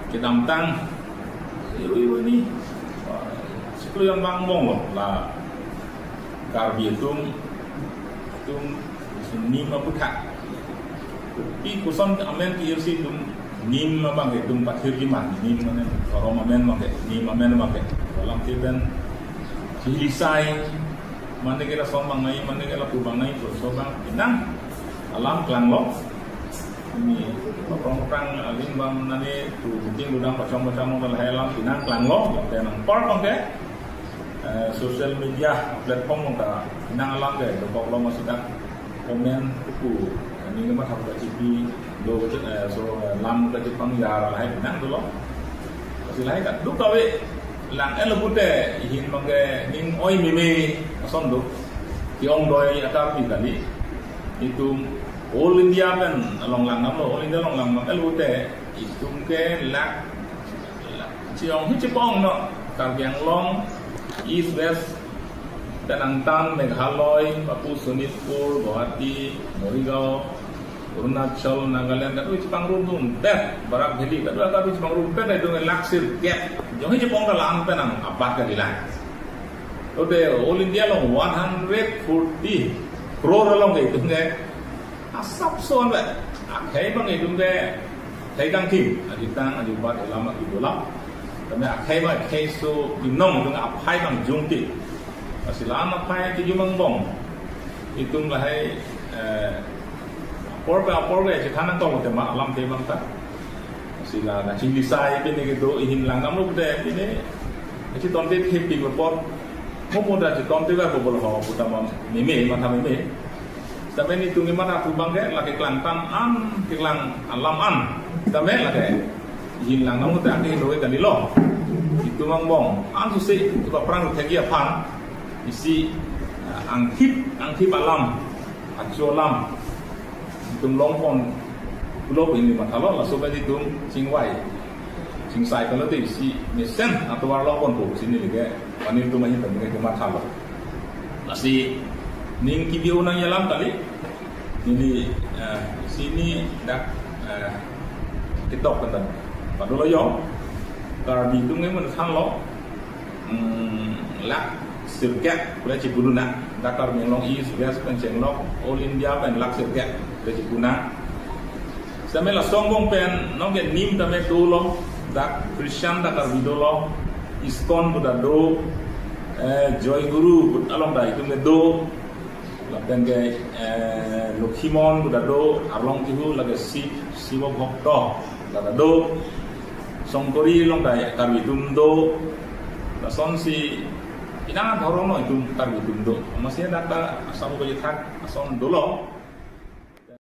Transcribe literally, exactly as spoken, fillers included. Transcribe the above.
Kedamtang, iru iru ni, ah, siklo yang bang bong lo, la Karbi atum, atum nim aputhak. Pi koson amen ke-irsi atum nim abang ke atum pathir kiman, nim mane, orom amen abang ke, nim amen abang ke. Dalam tipen, cihilisai, mane ke lason bang nai, mane ke lapu bang nai, so bang, inang, alam klanglo. Ini, paprong prang, aling bang nani, tu, meeting udang pachong pachong, nang lahai alam, inang klanglo, yang tenang por bang ke, eh, social media platform nang ta, inang alam ke, dokok lo masih dak, komen, kuku, ini ke mathap ke cipi, do, eh, so, eh, lam ke cipang yar, lahai, inang dolo. Pasi lahai kaduk kave, lang el pute, ihin bang ke, ning oi meme, ason do, ki-ong doi atar di kali, itum, All India pen along lang nam lo, All India along lang nam el pute, itum ke lak, lak, chiong hi chipong no, Karbi Anglong, East West, Tenangtang, Meghalaya, papu Sonitpur, Guwahati, Morigaon, Arunachal, Nagaland, kadu chipangrum dum, det, Barak Valley, kadu kadu chipangrum, det, itum lak sirkep, jong hi chipong ta lang pen nang, abat kali lang. Tote All India along one hundred forty crore along ke itum ke asap son be. Akhei bang itum ke akhei kangthim. Aji tang, aji bat, alam, aji dolam. Tame akhei bang akhei so inong itum aphai bang jungti. Pasi la aphai ti jumang bong. Itum lahai, eh, apor pe apor pe chethan nangkok tema alam te bang ta. Sila na chinglisai pine kedo ihin lang nam lo pute pine. Chiton te khep pik apot. Mo mo da chiton te ba bobol ho puta mam meme, matha meme. Tame netum ni matha pu bang ke lake klang tam an, keklang alam an. Tame lake ihin lang nam lo te ake lo kali lo. Itum angbong. An susi, itum paprang thegi aphan. Isi, ah, angkhip, angkhip alam. Acho alam. Itum longpon pulo pu ini mathalo, laso ba itum chingvai, chingsai pulo te isi mesen atovar longpon pu si neli ke, pani itum ahin tame ke mathalo. Lasi ning kebi-o nangji alam kali, neli, eh, si neli dak, eh, ketok kan. Padolo yo, Karbi itum ke mun thanlo, Hmm, lak sirkep, pule chipudun na, dak Karbi Anglong East, West pen chenglok, All India pen lak sirkep, pule chipudun na. Same laso angbong pen, nonke nim tame dolo, dak Christian dak Karbi dolo, ISKCON pu ta do, eh, Joy Guru pu along ta itum ke do, lapen ke, eh, Lokhimon pu ta do, arlong tihu lake Shiv, Shiva Bhakta, pu ta do, Songkori along ta Karbi atum do, lasonsi inang adhorom no itum Karbi atum do. Amatsi dak ta asam ko jethak ason dolo.